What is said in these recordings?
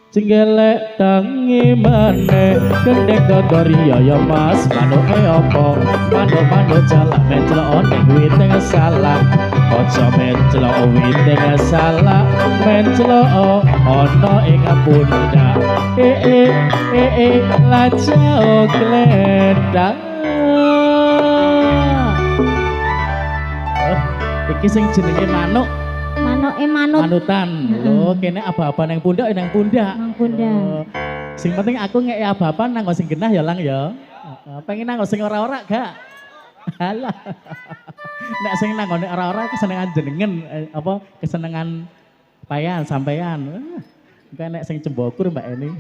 Cenggelek tangi maneh gendeng kotor iya ya Mas manuke apa manuk-manuk jalak menclok ning witing salak aja menclok witing salak menclok ana ing pundak e e e e lajao glendak. Iki sing jenenge manuk. Manuke manut. Manutan. Lho, kene aba-aba nang pundak nang pundak. Nang pundak. Sing penting aku ngeki aba-aba nang sing genah ya Lang ya. Pengen nang sing ora-ora gak? Halah. Nek sing nang ngone ora-ora kesenengan jenengan apa kesenengan payan sampean. Engko nek sing cembokur Mbak Eni.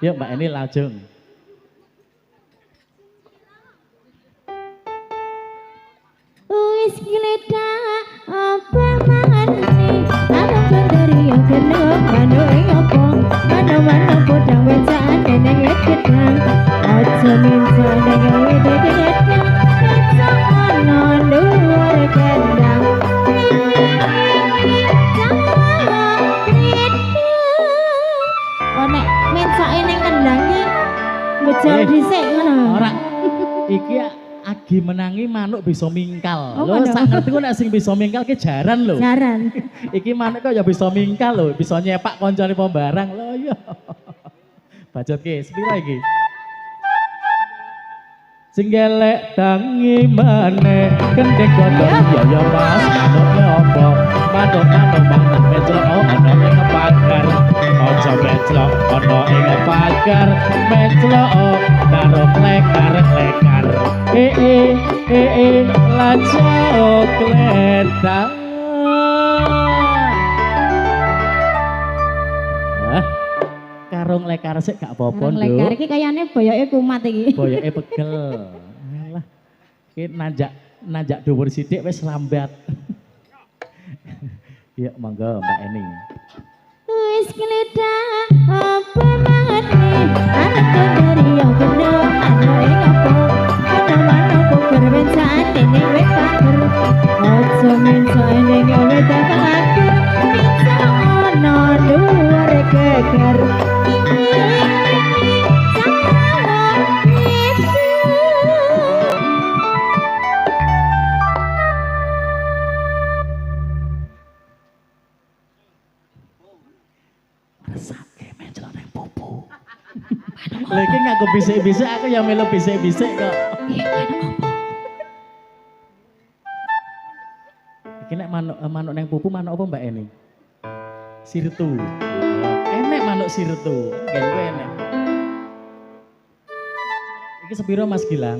Yuk Mbak Eni lajeng. Wis gledak apa maneh arep kendari yo kena manuke apa mano-mano podang wecan ning wit gedang aja minco ning wit gedang minco ana dhuwur kendang. Oh nek mencoke ning kendang iki bejol dhisik ngono. Ora. Iki agi menangi manuk bisa mingkal. Lho sak ngerti ku nek sing bisa mingkal ki jaran lho. Jaran. Iki manuk kok ya bisa mingkal lho, bisa nyepak koncone pembarang lho iya. Bacot ki sepira iki? Singgelek tangi maneh kendeng kotor iya ya Mas manuke apa? Manuk-manuk manuk menclok ana ing pagar. Aja menclok ana ing pagar, menclok karo klekar-klekar. E e e e lajao gledak. Karo nglekar sik gak apa-apa, Nduk. Nglekar iki kayane boyoke kumat iki. Boyoke pegel. Alah. Iki nanjak dhuwur sithik wis lambat. Ya monggo Mbak Eni. Wis gledak apa maneh arep kendari yo kena manuke apa mano-mano puber wecan ning wit pager aja menco ning wit pager minco ana dhuwur geger. Resake menclok nang pupu. Lha iki nganggo bisik-bisik aku ya melu bisik-bisik kok. Iya manuk apa? Iki nek manuk nang pupu manuk apa Mbak Eni? Sirtu. Enek manuk sirtu. Genku enek. Iki sepiro Mas Gilang?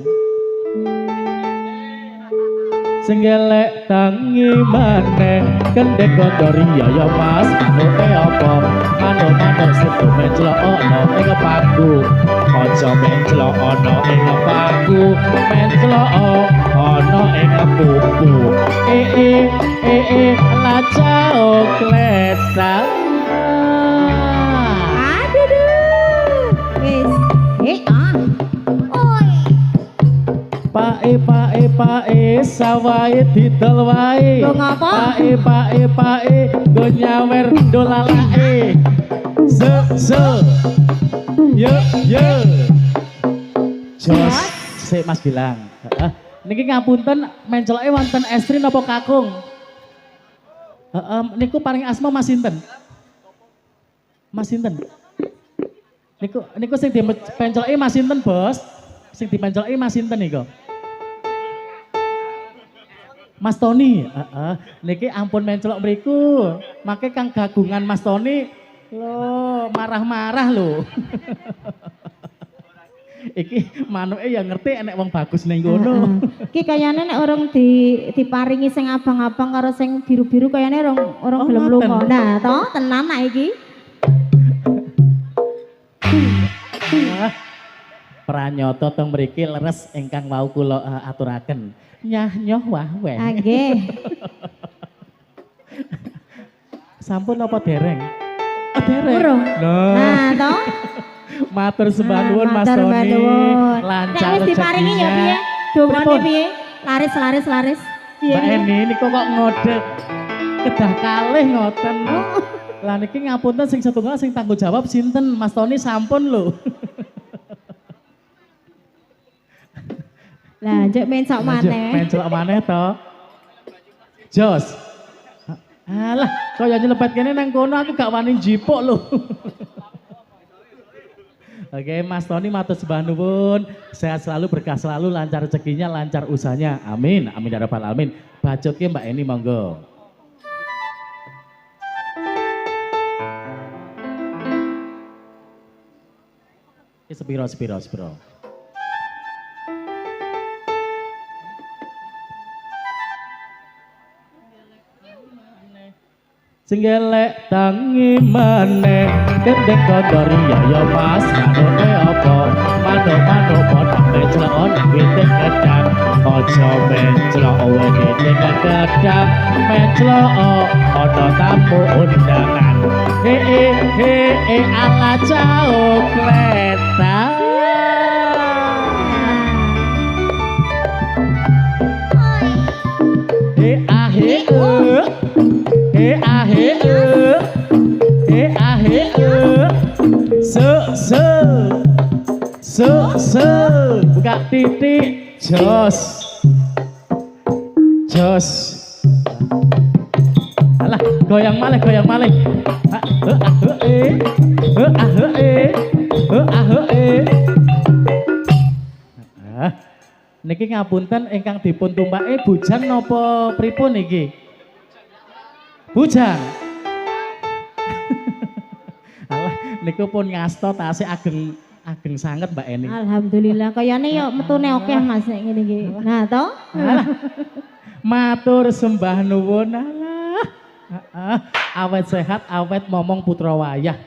Senggelek tangi maneh kendek kotor iya ya Mas manuke apa manuk-manuk sedo menclok ana ing paku aja menclok ana ing paku menclok ana ing pupu e e e e lajao gledak. Aduh wis ah oi. Pae pae pae sawahe didol wae. Lho ngapa? Pae pae pae nggo nyawer dolalake. Se se. Yo yo. Jos sik Mas Gilang. Heeh. Niki ngapunten mencloke wonten estri napa kakung? Heeh, niku paring asma Mas sinten? Mas sinten? Niku niku sing dipencloki Mas sinten, Bos? Sing dipencloki Mas sinten niku? Mas Tony, heeh. Niki ampun menclok mriku. Make kang gagungan Mas Tony lho marah-marah lho. Iki manuke ya ngerti enek wong bagus ning kono. Iki kayane nek orang diparingi sing abang-abang karo sing biru-biru kayane orang gelem lunga. Nah, toh tenan nak iki. Pranyata teng mriki leres ingkang wau kula aturaken. Nyah nyoh wah weh. Ah nggih. Sampun apa dereng? Oh, dereng. Nah, toh. Matur sembah nuwun Mas Tony. Lancar wis diparingi ya piye? Dongane piye? Laris laris laris. Piye? Mbak Eni niku kok ngode kedah kalih ngoten. Lah niki ngapunten sing setunggal sing tanggung jawab sinten? Mas Tony sampun lho. Lah njuk mencok maneh. Mencok maneh to. Jos. Alah, kaya nyelepet kene nang kono aku gak wani njipuk lho. Oke, Mas Tony matur sembah nuwun, sehat selalu, berkah selalu, lancar rezekinya, lancar usahanya. Amin. Amin ya rabbal alamin. Bacutke Mbak Eni monggo. Sepiro sepiro sepiro. Singgelek tangi maneh gendeng kondor ya ya Mas manuke apa manuk-manuk padha menclok ning wite gedang aja menclok wite gedang menclok ana tamu undangan he he he ala jauh kereta. He ah he he ah he he ah he se se se se buka titik jos jos. Alah goyang malih goyang malih. Ah he ah he ah he. Niki ngapunten ingkang dipun tumpake bujang napa pripun niki? Bujang. Alah niku pun ngasta tasih ageng ageng sanget Mbak Eni. Alhamdulillah kayane yo metune akeh Mas nek ngene iki. Nah to. Alah. Matur sembah nuwun alah. Heeh. Awet sehat, awet momong putra wayah.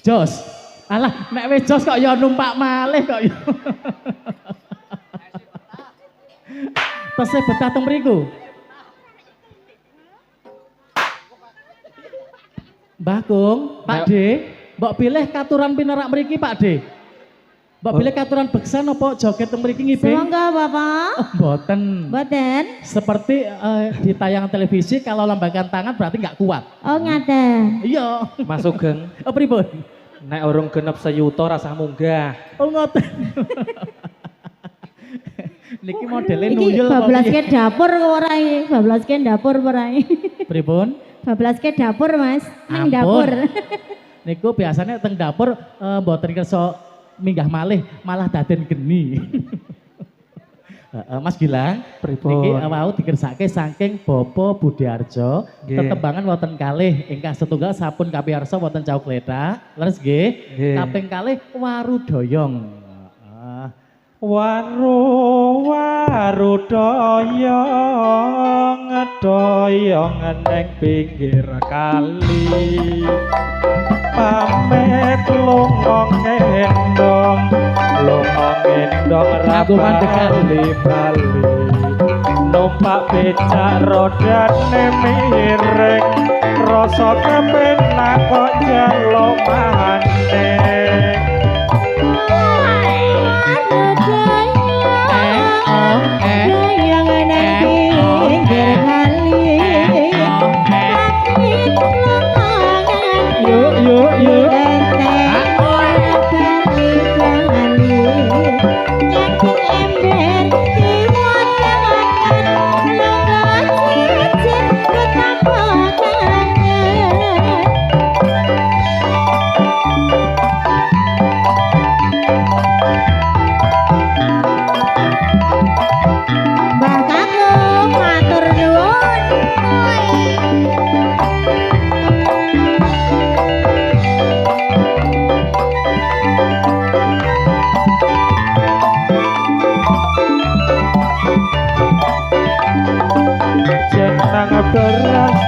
Jos. Alah nek wis jos kok ya numpak malih kok ya. Tesih betah teng mriku. Mbah Kung, Pak D, mbok pilih katuran pinarak mriki Pak D. Mbok pilih katuran beksan apa joget teng mriki ngibing? Monggo Bapak. Oh, mboten. Mboten. Seperti di tayangan televisi kalau lambaikan tangan berarti nggak kuat. Oh ngaten. Iya. Mas Sugeng. Oh pripun? Nek urung genep seyuta rasah munggah. Oh ngoten. Niki modele nuyul apa bablaske dapur ora iki? Bablaske dapur ora iki? Pripun? Bablaske dapur Mas, nang dapur. Niku biasanya teng dapur mboten kersa minggah malih, malah daden geni. Mas Gilang, pripun? Niki wau dikersake saking Bapak Budiarjo, tetembangan wonten kalih ingkang setunggal sampun kapiyarsa wonten Cau Klethak. Leres nggih. Kaping kalih Warudoyong. Waru waru doyong doyong neng pinggir kali pamit lunga ngendong lunga ngendong ra bali bali numpak becak rodane miring rasa kepenak kok njaluk maneh. Yuk yuk yuk.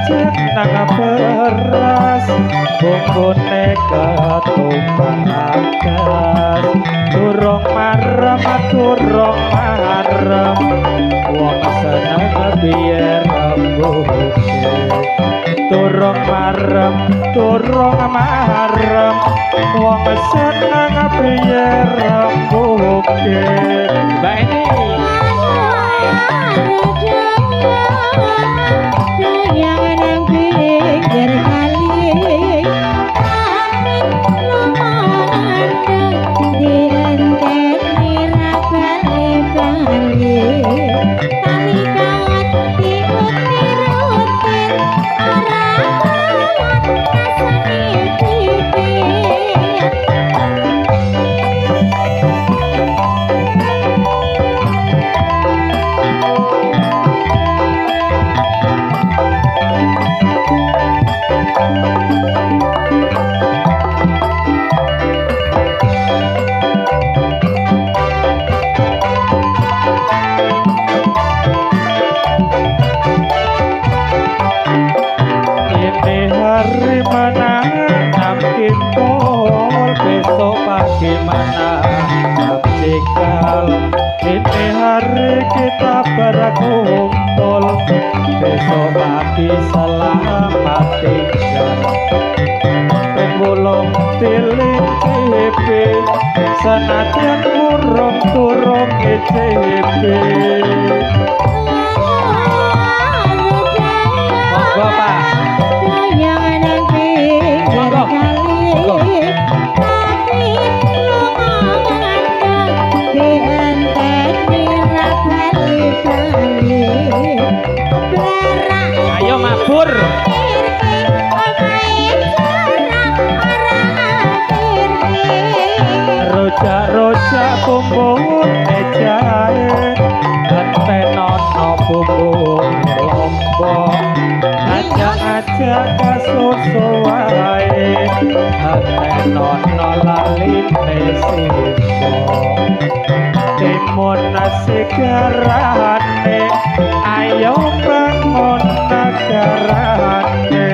Jenang beras bumbune ketupat agas durung marem durung marem wong seneng piye rembuke durung marem wong seneng piye rembuke. Mbak Eni yang nang pinggir kali. kumpul besok pagi selamat tinggal ping 8 dilincipi senadyan urung turung ngicipi. Monggo Pak. Monggo. Monggo. Ayo mabur. Rojak-rojak bumbune jahe, entenono bumbune lombok, ajak-ajak kasusu wae, entenono laline simbok. Timun nasi garane, ayo bangun negarane.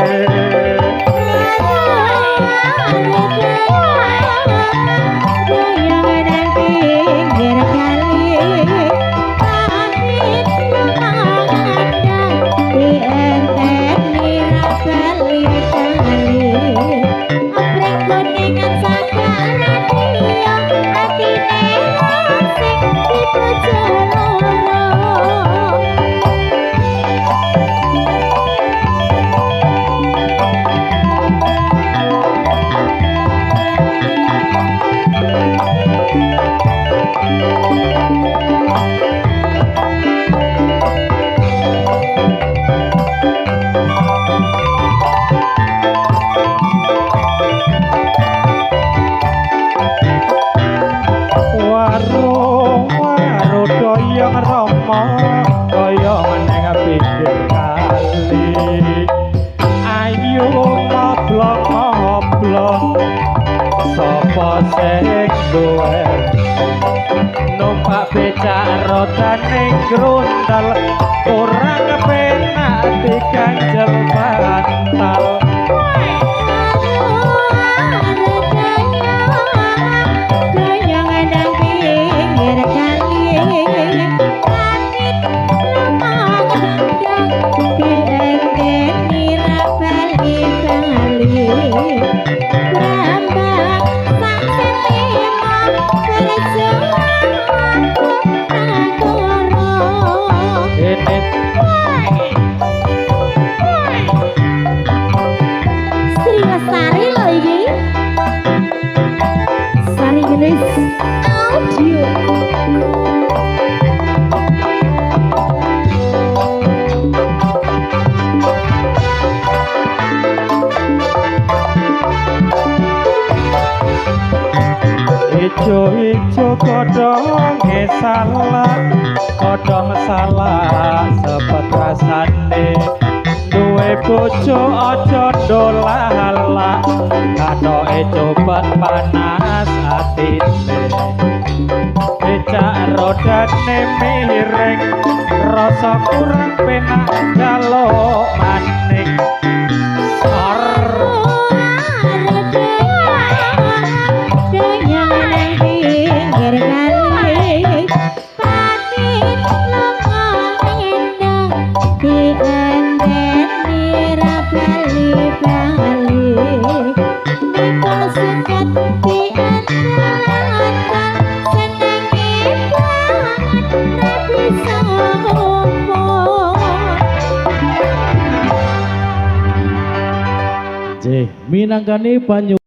Numpak becak rodane grundel ora kepenak diganjel bantal. Ijo-ijo godhonge salak, godhong salak sepet rasane. Duwe bojo aja dolalak, kathoke copet panas atine. Becak rodane miring, rasa kurang penak jaluk maning. Sor. Minangkani banyu